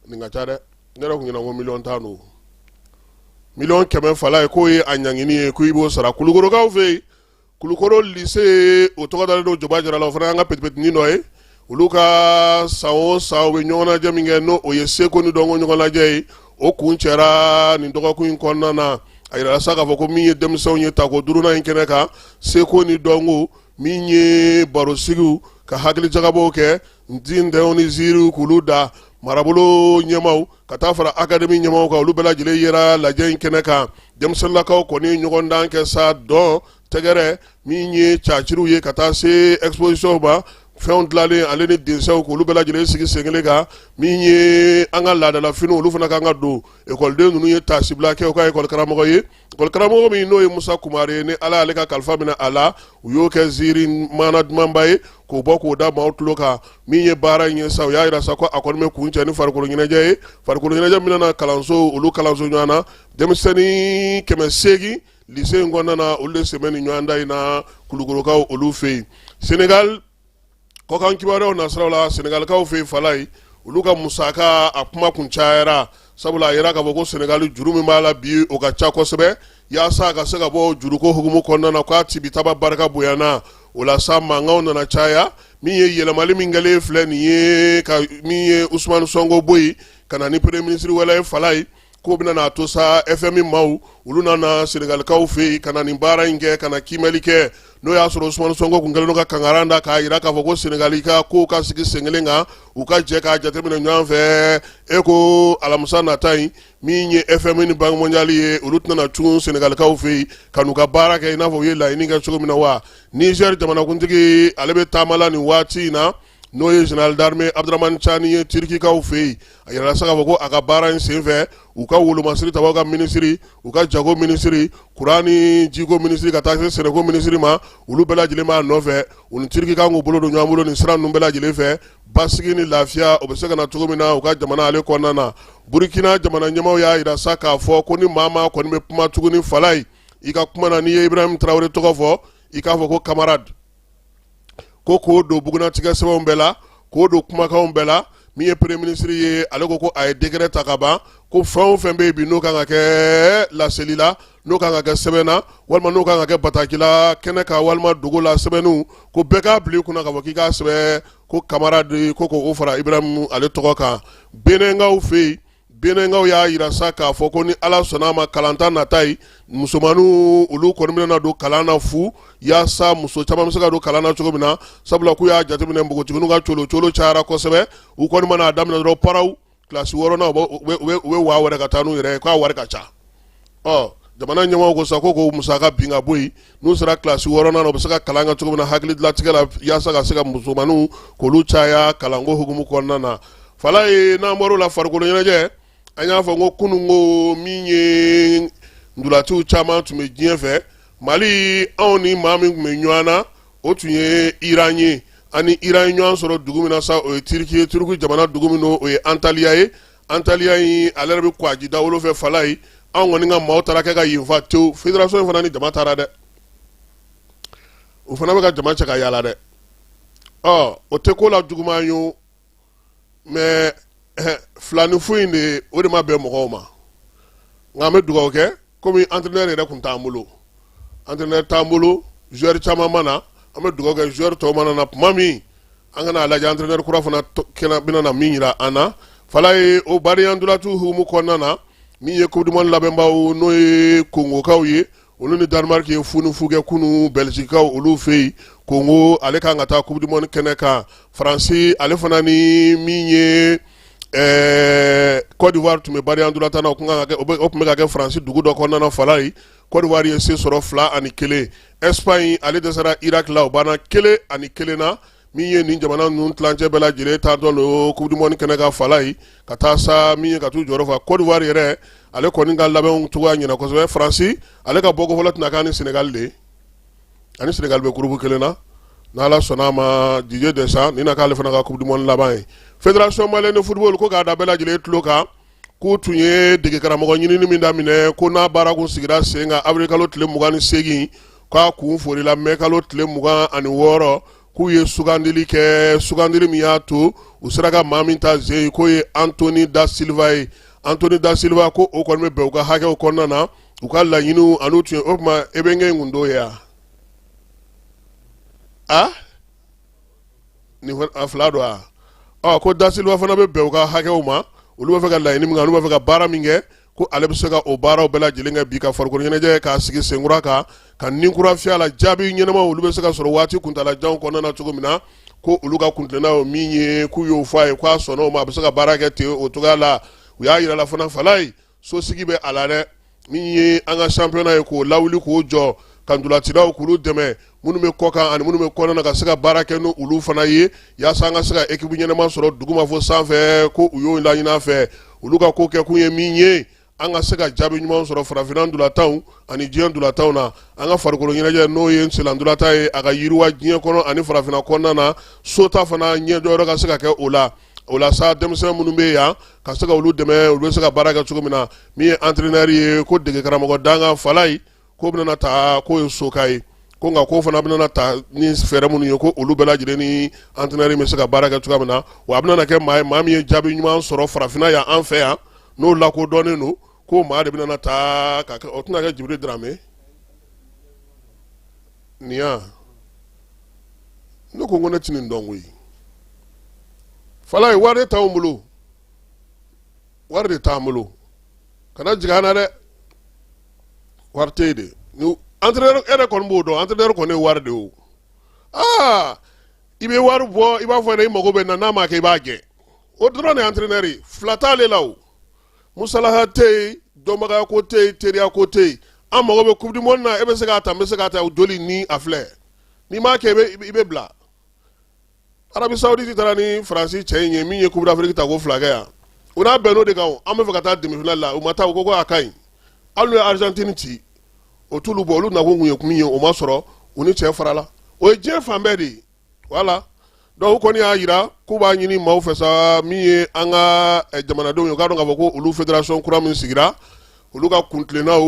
Nin ka ca dɛ, ne yɛrɛ tun ɲɛna ko 10 000 000 don. 100 000 000 fala ye, k'o ye a ɲangini ye, ko i b'o sara. Kulukorokaw fɛ yen, Kulukoro lycée, o tɔgɔ dalen don Joba Jara la, o fana y'an ka petipetinin dɔ ye. Olu ka san o san u bɛ ɲɔgɔnnajɛ min kɛ, n'o o ye seko ni dɔnko ɲɔgɔnnajɛ ye, o kuncɛra nin dɔgɔkun in kɔnɔna na. A yirala sa k'a fɔ ko min ye denmisɛnw ye tako duurunan in kɛnɛ kan, seko ni dɔnko, min ye barosigiw, ka hakilijagabɔw kɛ, ntintɛnw ni ziiriw k'olu da, marabolo ɲɛmaaw ka taa fara académie ɲɛmaaw kan, olu bɛɛ lajɛlen yera lajɛ in kɛnɛ kan. Denmisɛnninlakaw kɔni ye ɲɔgɔndan kɛ sa, dɔn, tɛgɛrɛ, min ye caciriw ye, ka taa se exposition ma, fɛnw dilanlen ale ni dessins, k'olu bɛɛ lajɛlen sigi sen kelen kan. Min ye an ka laadalafiniw, olu fana kan ka don. Ekɔliden ninnu ye taasibila kɛ u ka ekɔli karamɔgɔ ye, ekɔli karamɔgɔ min n'o ye Musa Kumare ye, ni Ala y'ale ka kalifa minɛ a la. U y'o kɛ ziiri maana dumanba ye k'o bɔ k'o da maaw tulo kan. Min ye baara in ye sa, u y'a jira sa ko a kɔni bɛ kuncɛ ni farikolo ɲɛnajɛ ye, farikolo ɲɛnajɛ min na kalanso olu kalanso ɲɔgɔn na, denmisɛnnin 800 lycée in kɔnɔna na, olu de sen bɛ nin ɲɔgɔndan in na Kulukorokaw olu fɛ yen. Senegal kɔkan kibaruyaw nasiraw la, Senegalikaw fɛ yen, fala ye, olu ka musaka a kuma kun cayara, sabula a yira k'a fɔ ko Senegali juru min b'a la bi, o ka ca kosɛbɛ. Yaasa a ka se ka bɔ juruko hukumu kɔnɔna na, k'a tibitaba barika bonyana, o la sa mankanw nana caya. Min ye yɛlɛmali min kɛlen filɛ nin ye, ka min ye Usumani Sɔnko bɔ yen ka na ni premier ministre wɛrɛ ye, fala ye, k'o bɛna n'a to sa FMI maaw olu nana Senegalikaw fɛ yen ka na nin baara in kɛ, ka na kiimɛli kɛ. N'o y'a sɔrɔ Usumani Sɔnko kun kɛlen don ka kankaran da k'a jira k'a fɔ ko Senegali ka kow ka sigi sen kelen kan, u ka jɛ k'a jateminɛ ɲɔgɔn fɛ. E ko alamisa nata in, min ye FMI ni Banque mondiale ye, olu tɛna cun Senegalikaw fɛ yen ka n'u ka baara kɛ i n'a fɔ u ye laɲini kɛ cogo min na wa. Niger jamanakuntigi, ale bɛ taama la nin waati in na, n'o ye général d'armée Abdramane Tiani ye, Turikikaw fɛ yen. A yirala sa k'a fɔ ko a ka baara in senfɛ, u ka wolomasiri tabaw ka minisiri, u ka jago minisiri, kuran ni jiko minisiri, ka taa se sɛnɛko minisiri ma, olu bɛɛ lajɛlen b'a nɔfɛ. U ni Turiki kan k'u bolo don ɲɔgɔn bolo nin sira ninnu bɛɛ lajɛlen fɛ, basigi ni lafiya o bɛ se ka na cogo min na u ka jamana ale kɔnɔna na. Burukina jamana ɲɛmaaw y'a yira sa k'a fɔ ko ni maa maa kɔni bɛ kuma tuguni, fala ye, i ka kuma na, n'i ye Ibrahim Traoré tɔgɔ fɔ, i k'a fɔ ko camarade, ko k'o don bugunnatigɛ sɛbɛnw bɛɛ la, k'o don kumakanw bɛɛ la. Min ye premier ministre ye, ale ko ko a ye décret ta ka ban, ko fɛn o fɛn bɛ yen bi n'o kan ka kɛ laseli la, n'o kan ka kɛ sɛbɛn na, walima n'o kan ka kɛ bataki la kɛnɛ kan walima dogo la, sɛbɛnniw ko bɛɛ k'a bila i kunna k'a fɔ k'i k'a sɛbɛn ko Kamara de ko k'o fara Ibrahim ale tɔgɔ kan. Benɛnkaw fɛ yen, Benɛnkaw y'a jira sa k'a fɔ ko ni Ala sɔnna a ma, kalanta nata ye, musomanninw olu kɔni bɛna don kalan na fu, yaasa muso caman bɛ se ka don kalan na cogo min na, sabula k'u y'a jateminɛ npogotigininw ka colo colo cayara kosɛbɛ. U kɔni mana a daminɛ dɔrɔn, paraw, kilasi wɔɔrɔnan, u bɛ waa wɛrɛ ka taa n'u yɛrɛ ye, k'a wari ka ca. Ɔ jamana ɲɛmɔgɔw ko sa ko k'o musaka bin ka bɔ yen, n'u sera kilasi wɔɔrɔnan na, u bɛ se ka kalan kɛ cogo min na hakililatigɛ la, yaasa ka se ka musomanninw k'olu caya kalanko hukumu kɔnɔna na. Falaye, n'an bɔr'o la, farikolo ɲɛnajɛ, an y'a fɔ ko kunun ko min ye ntolaciw caman tun bɛ diɲɛ fɛ, Mali anw ni maa min tun bɛ ɲɔgɔn na, o tun ye Iran ye. Ani Iran ye ɲɔgɔn sɔrɔ dugu min na sa, o ye Turiki ye. Turiki jamana dugu min don, o ye Antaliya ye. Antaliya in, ale yɛrɛ bɛ Kwaji dawolo fɛ. Falaye, anw kɔni ka maaw taara kɛ ka yen fa tewu. Fédération in fana ni jama taara dɛ, u fana bɛ ka jama cɛ ka yaala dɛ. Ɔ o tɛ ko la juguman ye o, mais fila ni fu in de, o de ma bɛn mɔgɔw ma. Nka an bɛ dugawu kɛ, komi entraîneur yɛrɛ tun t'an bolo, entraîneur t'an bolo, joueur caman ma na. An bɛ dugawu kɛ, joueur tɔw mana na tuma min, an ka n'a lajɛ entraîneur kura fana bɛna na min jira an na. Falaye, o badenya ntolaciw hukumu kɔnɔna na, min ye coupe du monde labɛnbaaw, n'o ye Kongokaw ye, olu ni Danemark ye fu ni fu kɛ kunun Belgiquekaw olu fɛ yen. Kongo ale kan ka taa coupe du monde kɛnɛ kan. Faransi ale fana ni min ye Côte d'Ivoire tun bɛ badenya ntolatan na, o tun bɛ ka kɛ Faransi dugu dɔ kɔnɔna na. Falaye, Côte d'Ivoire ye se sɔrɔ 2-1. Espagne ale dɛsɛra Irak la, o banna 1-1 na. Min ye nin jamana ninnu tilancɛ bɛɛ lajɛlen taatɔ don coupe du monde kɛnɛ kan, Falaye, ka taa sa min ye ka t'u jɔyɔrɔ fa. Côte d'Ivoire yɛrɛ ale kɔni ka labɛnw cogoya ɲɛna kosɛbɛ. Faransi ale ka bɔko fɔlɔ tɛna k'a ni Sénégal de ye, ani Sénégal bɛ groupe kelen na. N'Ala sɔnna a ma, Didier Deschamps nin na k'ale fana ka coupe du monde laban ye. Fédération malienne de football ko k'a da bɛɛ lajɛlen tulo kan k'u tun ye degekaramɔgɔ ɲinini min daminɛ, ko n'a baara kun sigira sen kan avril kalo tile 28, k'a kun forila mai kalo tile 26, k'u ye sugandili kɛ, sugandili min y'a to u sera ka maa min ta ze k'o ye Anthony da Silva ye. Anthony da Silva ko o kɔni bɛ bɛn u ka hakɛw kɔnɔna na, u ka laɲiniw an'u tun ye. O tuma Ebenge in kun t'o ye wa? A nin a fila don wa? Ɔ ko da Silva fana bɛ bɛn u ka hakɛw ma, olu b'a fɛ ka laɲini min kɛ, olu b'a fɛ ka baara min kɛ, ko ale bɛ se ka o baaraw bɛɛ lajɛlen kɛ bi ka farikolo ɲɛnajɛ k'a sigi senkura kan, ka ni kura fiyɛ a la, jaabi ɲɛnamaw olu bɛ se ka sɔrɔ waati kuntaalajanw kɔnɔna na cogo min na. Ko olu ka kuntilenna ye min ye, k'u y'o fɔ a ye, k'a sɔnna o ma, a bɛ se ka baara kɛ ten o cogoya la. U y'a yira la fana, Falaye, sosigi bɛ a la dɛ. Min ye an ka championnat ye, k'o lawuli, k'o jɔ, ka ntolacilaw k'olu dɛmɛ, minnu bɛ kɔkan ani minnu bɛ kɔnɔna na, ka se ka baara kɛ ni olu fana ye, yaasa an ka se ka équipe ɲɛnama sɔrɔ duguma fo sanfɛ. Ko u y'o laɲini a fɛ. Olu ka ko kɛkun ye min ye, an ka se ka jaabi ɲuman sɔrɔ farafinna ntolatanw ani diɲɛ ntolatanw na, an ka farikolo ɲɛnajɛ, n'o ye sennantolatan ye, a ka yiriwa diɲɛ kɔnɔ ani farafinna kɔnɔna na, sota fana ɲɛjɔyɔrɔ ka se ka kɛ o la. O la sa, denmisɛn minnu bɛ yan, ka se ka olu dɛmɛ, olu bɛ se ka baara kɛ cogo min na. Min ye entraîneur ye, ko dege karamɔgɔ dankan, Falaye, k'o bɛna ta, k'o ye soka ye, ko nka k'o fana bɛna ta ni fɛɛrɛ minnu ye, ko olu bɛɛ lajɛlen ni entraîneur bɛ se ka baara kɛ cogoya min na. Wa a bɛna kɛ maa ye, maa min ye jaabi ɲuman sɔrɔ farafinna yan, an fɛ yan, n'o lakodɔnnen don, k'o maa de bɛna ta ka kɛ. O tɛna kɛ Jibiri Darame nin ya? Ne ko ko ne tɛ nin dɔn koyi. Falaye, wari t'anw bolo, wari de t'an bolo, kana jigin an na dɛ, wari tɛ yen de. Ni entraîneur e yɛrɛ kɔni b'o dɔn, entraîneur kɔni ye wari de ye o. Aa, i bɛ wari bɔ, i b'a fɔ i mago bɛ na, n'a ma kɛ i b'a gɛn, o dɔrɔn de ye entraîneur ye, fila t'ale la o. Musalaha tɛ yen, dɔnbagaya ko tɛ yen, teriya ko tɛ yen. An mago bɛ coupe du monde na, e bɛ se k'a ta, n bɛ se k'a ta, o joli ni a filɛ, n'i m'a kɛ i bɛ bila. Arabie Saoudite taara ni Faransi cɛ in ye, min ye Coupe d'Afrique ta ko fila kɛ yan, u n'a bɛn n'o de kan, an bɛ fɛ ka taa demi-finale la, u ma taa, u ko ko a ka ɲi. Hali n'u ye Argentine ci, o t'olu bɔ, olu nakun kun ye min ye, o ma sɔrɔ, u ni cɛ farala. O ye diɲɛ fan bɛɛ de ye, voilà. Donc u kɔni y'a jira k'u b'a ɲini maaw fɛ sa, min ye an ka jamanadenw ye, u k'a dɔn k'a fɔ ko olu fédération kura min sigira, olu ka kuntilennaw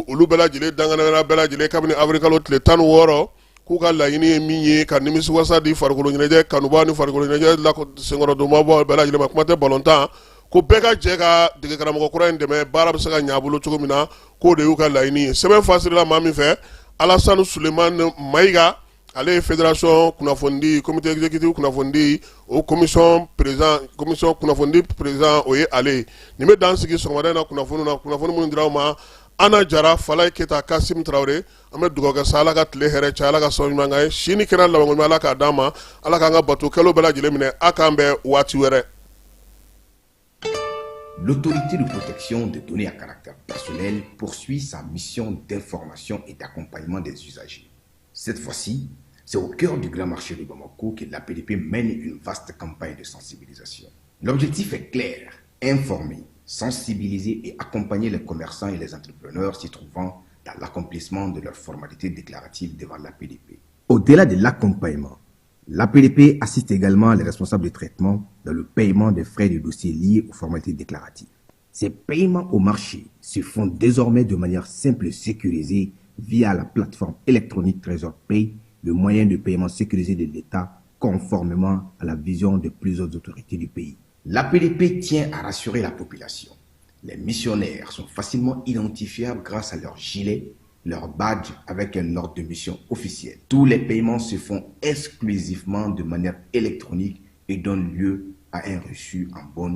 olu bɛɛ lajɛlen danganayara bɛɛ lajɛlen kabini avril kalo tile 16. K'u ka laɲini ye min ye, ka nimisiwasa di farikolo ɲɛnajɛ kanubaa ni farikolo ɲɛnajɛ senkɔrɔdonbaa bɛɛ lajɛlen ma, kuma tɛ balontan, ko bɛɛ ka jɛ ka degekaramɔgɔ kura in dɛmɛ, baara bɛ se ka ɲɛ a bolo cogo min na, k'o de y'u ka laɲini ye. Sɛbɛn fasirila maa min fɛ, Alasani Sulemani Mayiga, ale ye fédération kunnafonidi comité exécutif kunnafonidi o commission président, commission kunnafonidi président, o ye ale ye. Nin bɛ dan sigi sɔgɔmada in na kunnafoni na, kunnafoni minnu dira aw ma, Ana Jara, Falaye Keyita, Kasim Tarawele. An bɛ dugawu kɛ sa, Ala ka tile hɛrɛ caya, Ala ka sɔn ɲuman kan ye, si ni kɛnɛya labanko ɲuman, Ala k'a d'an ma, Ala k'an ka bato kɛlenw bɛɛ lajɛlen minɛ. A k'an bɛn waati wɛrɛ. L'autorité de protection des données à caractère personnel poursuit sa mission d'information et d'accompagnement des usagers. Cette fois-ci, c'est au cœur du grand marché de Bamako que l'APDP mène une vaste campagne de sensibilisation. L'objectif est clair, informer, sensibiliser et accompagner les commerçants et les entrepreneurs s'y trouvant dans l'accomplissement de leurs formalités déclaratives devant l'APDP. Au-delà de l'accompagnement, l'APDP assiste également les responsables de traitement dans le paiement des frais de dossier liés aux formalités déclaratives. Ces paiements au marché se font désormais de manière simple et sécurisée via la plateforme électronique Trésor Pay, le moyen de paiement sécurisé de l'État conformément à la vision de plusieurs autorités du pays. L'APDP tient à rassurer la population. Les missionnaires sont facilement identifiables grâce à leur gilet, leur badge avec un ordre de mission officiel. Tous les paiements se font exclusivement de manière électronique et donnent lieu à un reçu en bonne